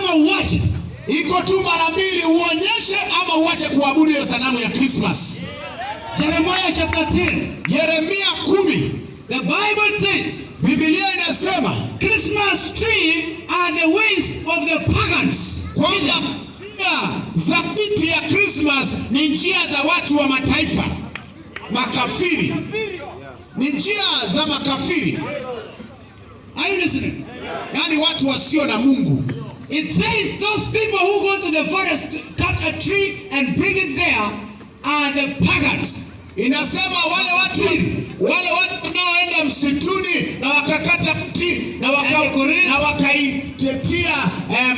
Ama uache. Iko tu mara mbili, uonyeshe ama uache kuabudu hiyo sanamu ya Christmas. Jeremiah chapter 10. Yeremia 10, The Bible says Biblia inasema Christmas tree are the ways of the pagans. Kwamba njia za miti ya Christmas ni njia za watu wa mataifa makafiri, ni njia za makafiri, Are you listening? Yaani watu wasio na Mungu. It says those people who go to the forest, cut a tree and bring it there are the pagans. Inasema wale watu wanaoenda msituni na wakakata mti na wakaitetea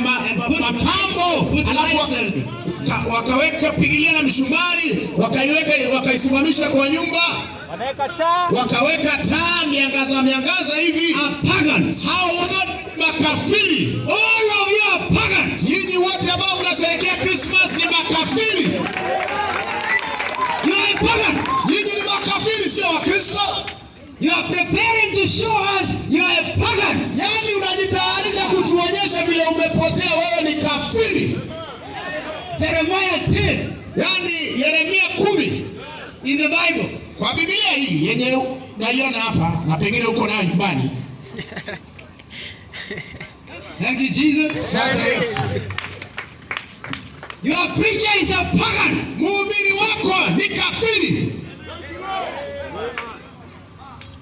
mapambo, alafu wakaweka pigilia na mshumari, wakaiweka, wakaisimamisha kwa nyumba, Wanaweka taa. Wakaweka taa miangaza miangaza hivi. Are pagans. Hao wote makafiri. All of you are pagans. Nyinyi wote ambao mnasherehekea Christmas ni makafiri. You are a pagan. Nyinyi ni makafiri, sio Wakristo. You are preparing to show us you are a pagan. Yaani unajitayarisha kutuonyesha vile umepotea, wewe ni kafiri. Jeremiah 10 Yaani Yeremia 10 in the Bible. Kwa Biblia hii yenye naiona hapa na pengine uko nayo nyumbani. Thank you, Jesus. Asante Yesu. Your preacher is a pagan. Mhubiri wako ni kafiri.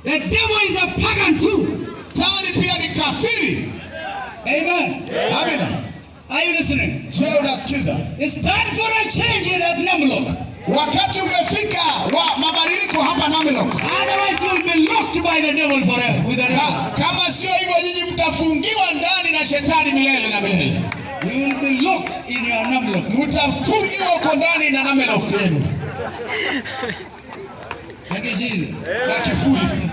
The devil is a pagan too. Shetani pia ni kafiri. Amen. Amina. Are you listening? Je, unasikiza? It's time for a change in Namlok. Wakati umefika wa mabadiliko hapa Namelok. Otherwise, you'll be locked by the devil forever. With the devil. Kama sio hivyo, nyinyi mtafungiwa ndani na shetani milele na milele. You will be locked in your Namlok. Mtafungiwa huko ndani na Namelok yenu Thank you, Jesus. na kifuli.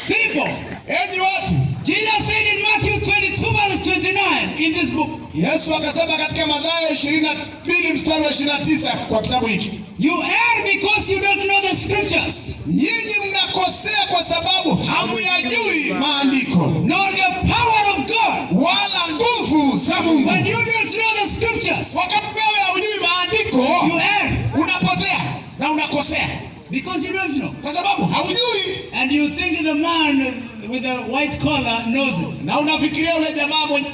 People, Enyi watu, Jesus said in Matthew 22, verse 29, in this book, Yesu akasema katika Mathayo 22 mstari wa 29 kwa kitabu hiki, "You err because you don't know the scriptures, nyinyi mnakosea kwa sababu hamuyajui maandiko nor the power of God." wala nguvu za Mungu. When you don't know the scriptures, Wakati wewe haujui maandiko, you err unapotea na unakosea because you don't know. Kwa sababu haujui, And you think the man with the white collar knows it. Na unafikiria ule jamaa mwenye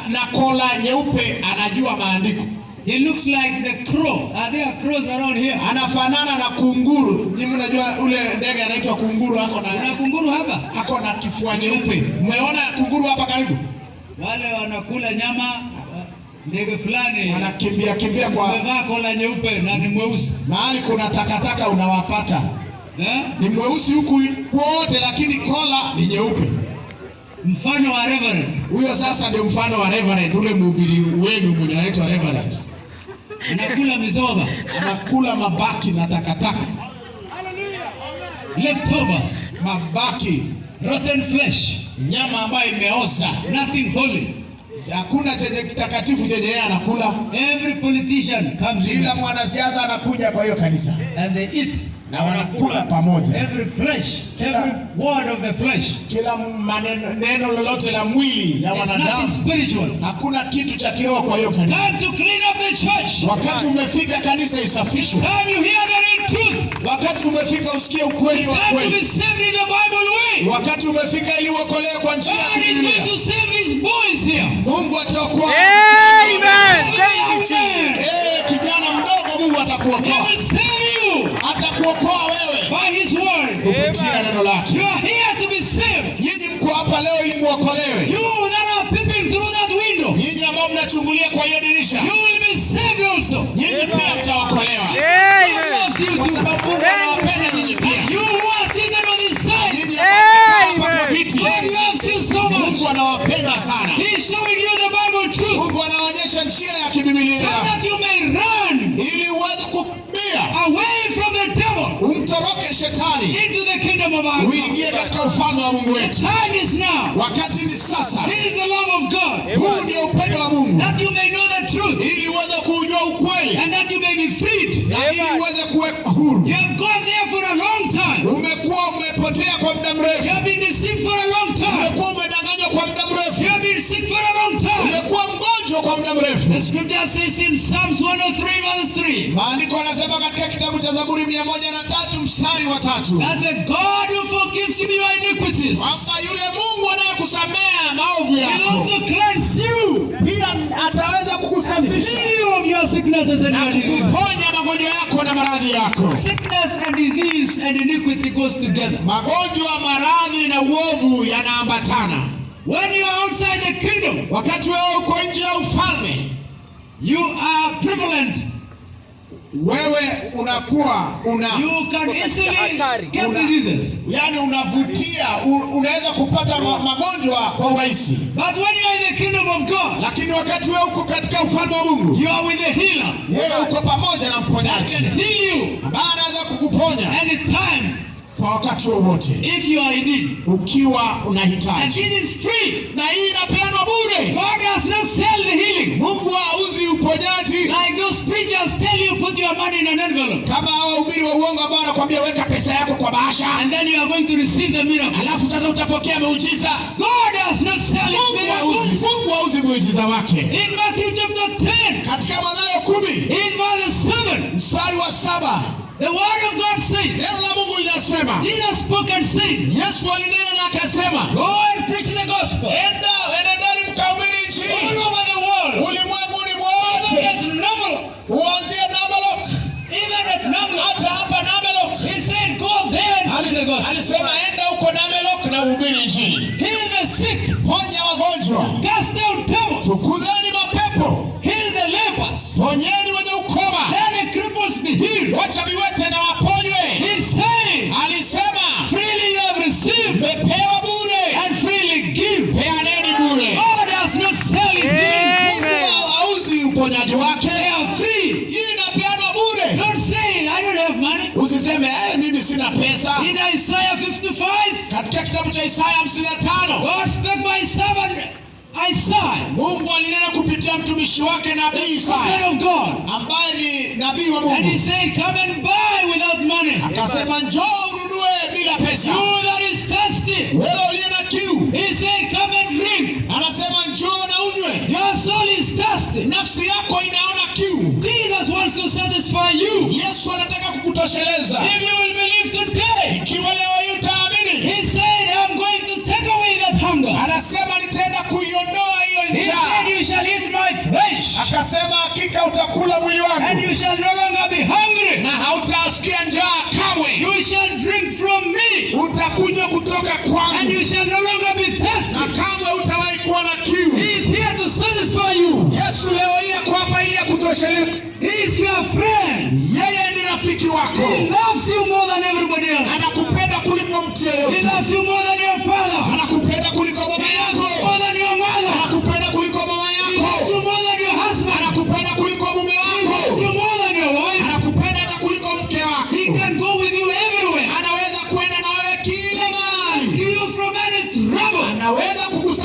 na kola nyeupe anajua maandiko. He looks like the crow. Are there crows around here? Anafanana na kunguru. Nyinyi mnajua ule ndege anaitwa kunguru, ako Kuna na kunguru hapa? Ako na kifua nyeupe. Mmeona kunguru hapa karibu? Wale wanakula nyama, ndege fulani Wanakimbia kimbia kwa amevaa kola nyeupe na ni mweusi. Mahali kuna takataka unawapata. Eh? Ni mweusi huku wote, lakini kola ni nyeupe. Mfano wa reverend. Huyo sasa ndio mfano wa reverend, ule mhubiri wenu mwenye anaitwa reverend. Anakula mizoga, Anakula mabaki na takataka, leftovers, mabaki, rotten flesh, nyama ambayo imeoza. Nothing holy. Hakuna chenye kitakatifu chenye yeye anakula. Every politician comes in Kila mwanasiasa anakuja kwa hiyo kanisa and they eat na wanakula pamoja. Every flesh, every word of the flesh. Kila maneno, neno lolote la mwili ya There's nothing wanadamu, spiritual. Hakuna kitu cha kiroho kwa hiyo kanisa. Time to clean up the church. Wakati umefika kanisa isafishwe. Time you hear the real truth. Wakati umefika usikie ukweli wa Time to be kweli. saved in the Bible way. Wakati umefika ili uokolewe kwa njia ya God is Biblia. going to save his boys here. Mungu ataokoa. Amen. Thank you, Jesus. Eh, kijana mdogo, Mungu He atakuokoa. will save you Atakuokoa wewe by his word. kupitia neno lake. You are here to be saved. Nyinyi mko hapa leo ili muokolewe. You that are peeping through that window, Nyinyi ambao mnachungulia kwa hiyo dirisha, you will be saved also. Nyinyi pia mtaokolewa. God Amen. loves you Kwa too. sababu Mungu anawapenda nyinyi pia. You who are seated on this side, Nyinyi ambao mko hapa kwa Amen. viti, God loves you so much. Mungu anawapenda sana. He is showing you the Bible truth Mungu anaonyesha njia ya so kibibilia that you may run ili uweze kukimbia away from the devil umtoroke shetani into the kingdom of our God. uingie katika ufalme wa Mungu The wetu. time is now. Wakati ni sasa. This is the love of God, Huu ndio upendo wa Mungu, that you may know the truth ili uweze kuujua ukweli and that you may be freed. Na ili uweze kuwekwa huru. You have gone there for a long time. Umekuwa umepotea kwa muda You mrefu, have been deceived for a long time. Umekuwa umedanganywa kwa muda mrefu, You have been sick for a long time. Umekuwa mgonjwa. The scripture says in Psalms 103 verse 3 Maandiko yanasema katika kitabu cha Zaburi 103 mstari wa 3 that the God who forgives you your iniquities kwamba yule Mungu anayekusamea maovu will yako also cleanse you, pia ataweza kukusafisha heal you of your sicknesses and na your diseases. kukuponya magonjwa yako na maradhi yako. Sickness and disease and iniquity goes together. Magonjwa, maradhi na uovu yanaambatana. When you are outside the kingdom, Wakati wewe uko nje ya ufalme, you are prevalent. wewe unakuwa una You can easily Hatari. get diseases. yani unavutia unaweza kupata magonjwa kwa urahisi. But when you are in the kingdom of God, Lakini wakati wewe uko katika ufalme wa Mungu, you are with the healer wewe uko pamoja na that mponyaji can heal you ambaye anaweza kukuponya anytime kwa wakati wowote if you are in need. ukiwa And unahitaji, it is free. na hii inapeanwa bure. God does not sell the healing. Mungu hauzi uponyaji Like those preachers tell you, put your money in an envelope. kama hao wahubiri wa uongo ambao wanakuambia weka pesa yako kwa bahasha, And then you are going to receive the miracle. alafu sasa utapokea muujiza. God does not sell his Mungu hauzi, miracles. Mungu hauzi muujiza wake. In Matthew chapter 10, Katika Mathayo 10 in verse 7, mstari wa 7 the word of God says, neno la Mungu linasema, Jesus spoke and said, Yesu alinena na akasema, "Go and preach the gospel enda enendeni mkahubiri all injili over the world, ulimwenguni even mwote, at Namalok, uanzie Namalok even at Namalok." hata hapa Namalok. He said, "Go there and preach the gospel. Alisema enda huko Namalok na uhubiri injili, Heal the sick, ponya wagonjwa, cast out devils, fukuzeni mapepo, heal the lepers, ponyeni wenye ukoma, let the cripples be healed." wacha viwete na waponywe. He said, Alisema "Freely you have received, mmepewa bure, and freely give." peaneni bure. God does not sell his healings. Mungu hauzi uponyaji wake, They are free. hii inapeanwa bure. Don't say, "I don't have money." Usiseme mimi sina pesa. In Isaiah 55, Katika kitabu cha Isaya 55 God spoke by servant Isaiah, Mungu alinena kupitia mtumishi wake nabii Isaya prophet of God. ambaye ni nabii wa And he Mungu, said, "Come and buy without money." akasema njoo ununue bila pesa. You that is thirsty. Wewe uliye na kiu, He said, "Come and drink." anasema njoo na unywe. Your soul is thirsty. Nafsi yako inaona kiu. Jesus wants to satisfy you. Yesu anataka kukutosheleza. If you will believe today, Ikiwa leo hii utaamini, he said, "I'm going to take away that hunger." anasema nitaenda kuiondoa hiyo He njaa. said, "You shall eat my flesh, Akasema hakika utakula mwili and wangu you shall no longer be hungry. na hautasikia njaa kamwe. You shall drink from me, Utakunywa kutoka and kwangu you shall no longer be thirsty." na kamwe hutawahi kuwa na kiu. He is here to satisfy you. Yesu leo hii ako hapa ili akutosheleze. He is your friend. Yeye ni rafiki He wako, loves you more than everybody else. anakupenda kuliko mtu He yeyote, loves you more than your father. anakupenda kuliko baba He loves you yako, more than your mother. anakupenda kuliko mama He loves yako, you more than your husband. anakupenda kuliko mume He loves wako, you more than your wife. anakupenda hata kuliko mke He wako. can go with you everywhere. Anaweza kwenda na wewe kila mahali, Rescue you from any trouble. anaweza kukusa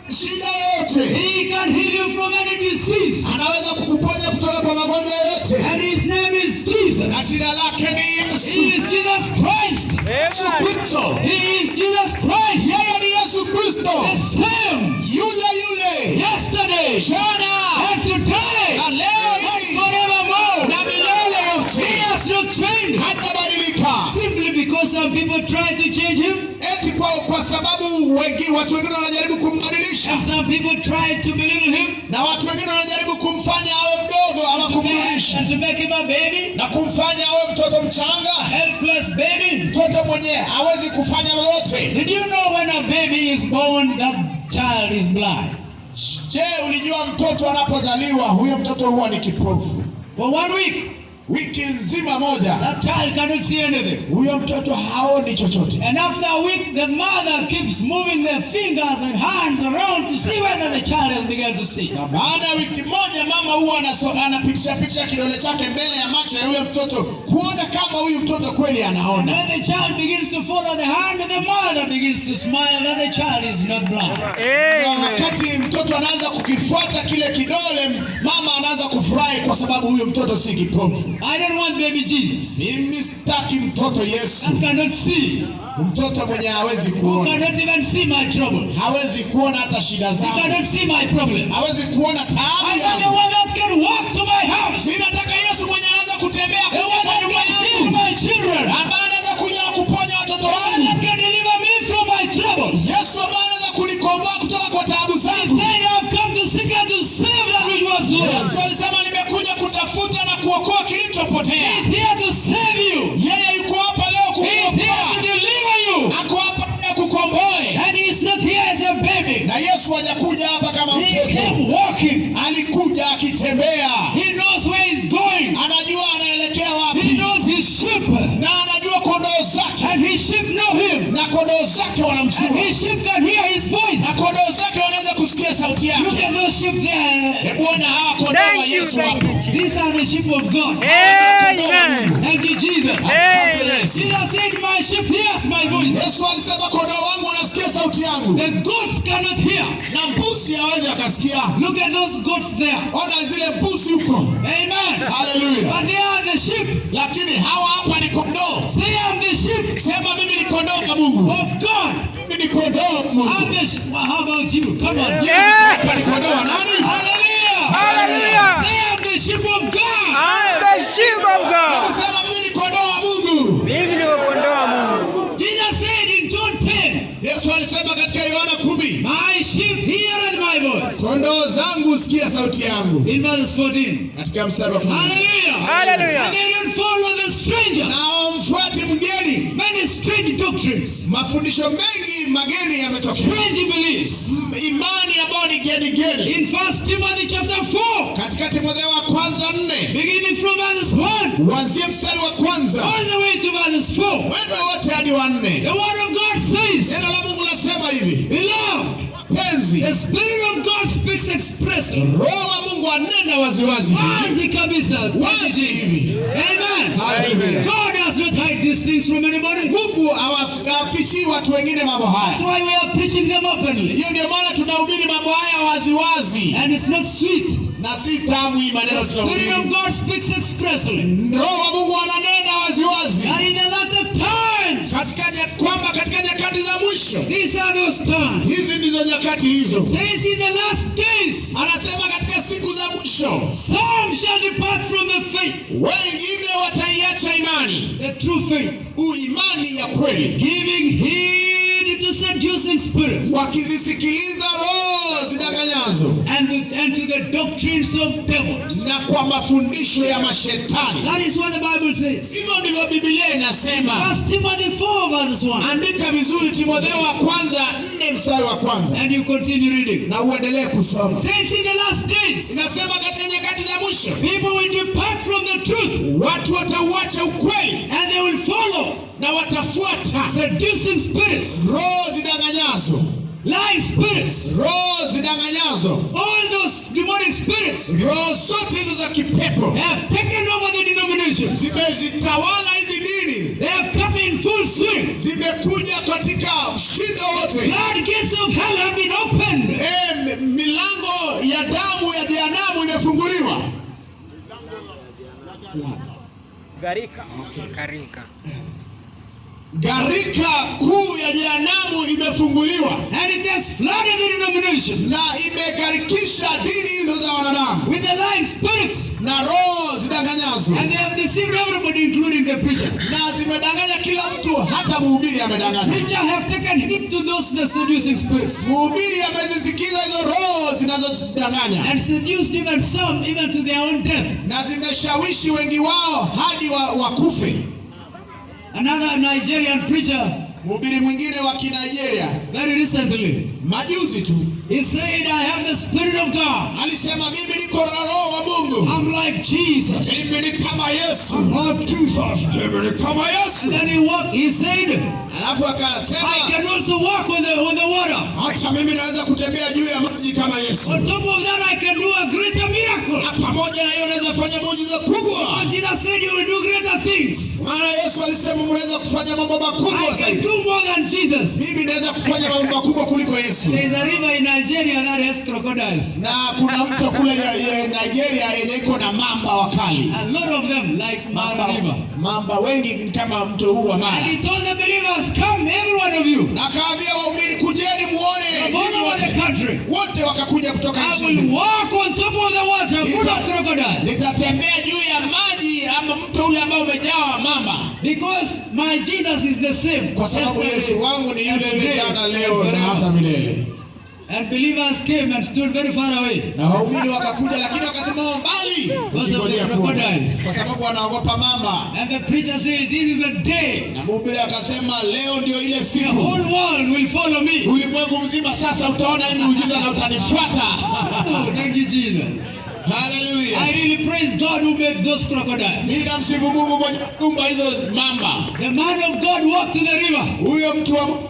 shida yoyote, He can heal you from any disease. anaweza kukuponya kutoka kwa magonjwa yoyote, And his name is na Jesus. jina lake ni Yesu. He is Jesus Christ. Yesu Kristo, He is Jesus Christ. yeye ni Yesu Kristo, The same yule yule yesterday jana and today na leo hii forevermore. na milele He yote, has not changed. hatabadilika. Simply because some people try to change him Eti kwa sababu watu wengine wanajaribu kumbadilisha and some people try to belittle him na watu wengine wanajaribu kumfanya awe mdogo ama kumrudisha and to make him a baby, na kumfanya awe mtoto mchanga, helpless baby. mtoto mwenye hawezi kufanya lolote. Did you know when a baby is born, that child is blind? Je, ulijua mtoto anapozaliwa huyo mtoto huwa ni kipofu? For one week, Wiki nzima moja that child cannot see anything. huyo mtoto haoni chochote, And after a week, the mother keeps moving their fingers and hands around to see whether the child has begun to see. na baada ya wiki moja mama huwa anapitisha pitisha kidole chake mbele ya macho ya yule mtoto kuona kama huyu mtoto kweli anaona. When the child begins to follow the hand, the mother begins to smile that the child is not blind. Na Amen. wakati mtoto anaanza kukifuata kile kidole, mama anaanza kufurahi kwa sababu huyu mtoto si kipofu. I don't want baby Jesus. Mimi sitaki mtoto Yesu, That cannot see. mtoto mwenye hawezi Who kuona, cannot even see my trouble. hawezi kuona hata shida He zangu, cannot see my problem. hawezi kuona taabu I want the yangu. one that can walk to my house. Mimi nataka Yesu mwenye anaweza kutembea The kuja one kwa that nyumba can heal yangu, my children. ambaye anaweza kuja na kuponya watoto The one wangu, that can deliver me from my troubles. Yesu ambaye anaweza kunikomboa kutoka kwa taabu He zangu. said, I've come to seek and to save that which was Yesu lost. alisema nimekuja kutafuta na kuokoa kilichopotea. He's here to save you. Yeye yuko hapa leo He's here to kukuokoa, deliver you. ako hapa leo kukomboe. And he's not here as a baby. Na Yesu hajakuja hapa kama He mtoto, came walking. alikuja akitembea. He knows where he's going. Anajua anaelekea He wapi, knows his sheep. na anajua kondoo zake, And his sheep know him. na kondoo zake And wanamjua, his sheep can hear his voice. na kondoo zake wanaweza kusikia sauti Look yake. at those sheep there. Hebu ona hawa kondoo wa Thank you, Yesu thank hapo. you, Jesus. These are the sheep of God. Amen. Thank you, Jesus. Asante Amen. Yesu. Jesus said, my sheep hears my voice. Yesu alisema kondoo wangu wanasikia sauti yangu, The goats cannot hear. na mbuzi hawezi akasikia. Look at those goats there. Ona zile mbuzi huko. Amen. Haleluya! But they are the sheep. Lakini hawa hapa ni kondoo. Say, I'm the sheep Sema mimi ni kondoo wa Mungu, of God. mimi ni kondoo wa Mungu. I'm the sheep. Well, how about you? Come on. Yeah. Hapa ni kondoo wa nani? Hallelujah. Hallelujah. Say, I'm the sheep of God. I'm the sheep of Hebu God. sema mimi ni kondoo wa Mungu. Mimi ni kondoo wa Mungu. Jesus said in John 10, Yesu alisema katika Yohana 10, my sheep hear my voice. kondoo zangu sikia sauti yangu, In verse 14. katika mstari wa 10. Hallelujah. Hallelujah. And they don't follow the stranger. Na hawamfuati mgeni. Many strange doctrines, Mafundisho mengi mageni yametokea, strange beliefs. Imani ambayo ni geni geni. In 1 Timothy chapter 4, Katika Timotheo wa kwanza 4 beginning from verse 1 uanzie mstari wa kwanza all the way to verse 4, wende wote hadi wa 4. the word of God says, Neno la Mungu lasema hivi, Beloved, penzi, the Spirit of God speaks expressly. Roho wa Mungu anena waziwazi hivi, Wazi kabisa. wazi hivi. Amen. Haleluya. God does not hide these things from anybody. Mungu hawafichii watu wengine mambo That's haya. why we are preaching them openly. Hiyo ndio maana tunahubiri mambo haya waziwazi, And it's not sweet. na si tamu hii maneno The Spirit tunahubiri. of God speaks expressly. Roho wa Mungu ananena waziwazi That in the latter times, kwamba katika nyakati za mwisho, these are those times. hizi ndizo nyakati hizo. Says in the last days, Anasema katika siku za mwisho some shall depart from the faith, wengine wataiacha imani, the true faith, imani ya kweli, giving heed to seducing spirits wakizisikiliza roho zidanganyazo and to the doctrines of devils. na kwa mafundisho ya mashetani. That is what the Bible says. Hivyo ndivyo Biblia inasema. 1 Timothy 4 verses 1. Andika vizuri, Timotheo wa kwanza 4 mstari wa kwanza And you continue reading. na uendelee kusoma. Says in the last days, Inasema katika nyakati za mwisho people will depart from the truth watu watauacha ukweli and they will follow na watafuata seducing spirits, roho zidanganyazo, lying spirits, roho zidanganyazo, all those demonic spirits roho zote hizo za kipepo have taken over the denominations. zimezitawala hizi dini, They have come in full swing. zimekuja katika mshindo wote. Flood gates of hell have been opened. Milango ya damu ya jehanamu imefunguliwa. Garika. Garika. Gharika kuu ya jehanamu imefunguliwa And it has flooded the denominations na imegharikisha dini hizo za wanadamu with the lying spirits. na roho zidanganyazo, And they have deceived everybody, including the preacher. na zimedanganya kila mtu, hata mhubiri amedanganya. Preacher have taken heed to those the seducing spirits Mhubiri amezisikiza hizo roho zinazodanganya and seduced even some, even to their own death. na zimeshawishi wengi wao hadi wakufe. Another Nigerian preacher, Mhubiri mwingine wa Kinigeria very recently, majuzi tu he said, I have the Spirit of God. alisema, mimi niko na roho wa Mungu, I'm like Jesus. mimi ni kama Yesu, I'm like Jesus. mimi ni kama Yesu. Then he walked, he said, Alafu I akasema can also walk on the water. hata mimi naweza kutembea juu ya maji kama Yesu, On top of that, I can do a greater miracle. na pamoja na hiyo naweza fanya muujiza kubwa. Because Jesus said you will do greater things. Maana Yesu alisema mnaweza kufanya mambo makubwa I can zaidi. do do more than Jesus. Mimi naweza kufanya mambo makubwa kuliko Yesu. There is a river in Nigeria that has crocodiles. Na kuna mto kule ya Nigeria yenye iko na mamba wakali, A lot of them, like Mara River. Mamba wengi ni kama mto huu wa Mara. And he told the believers, "Come, every one of you, Na akaambia waumini, kujeni muone from all nyinyi over the wote." country. Wote wakakuja kutoka I nchi will nzima. walk on top of the water full of crocodiles. Nitatembea juu ya maji ama mto ule ambao umejawa mamba, Because my Jesus is the same kwa sababu yesterday Yesu wangu ni yule and yule today jana, and leo na forever." hata milele. And believers came and stood very far away. Na waumini wakakuja, lakini wakasimama mbali Because of wakingojea the kuona, crocodiles. kwa sababu wanaogopa mamba. And the preacher said, "This is the day Na mhubiri akasema, leo ndio ile the siku whole world will follow me." ulimwengu mzima sasa utaona hii miujiza na utanifuata. Oh, thank you, Jesus. Haleluya! I really praise God who made those crocodiles. Mimi namsifu Mungu mwenye kuumba hizo mamba. The man of God walked to the river. Huyo mtu wa Mungu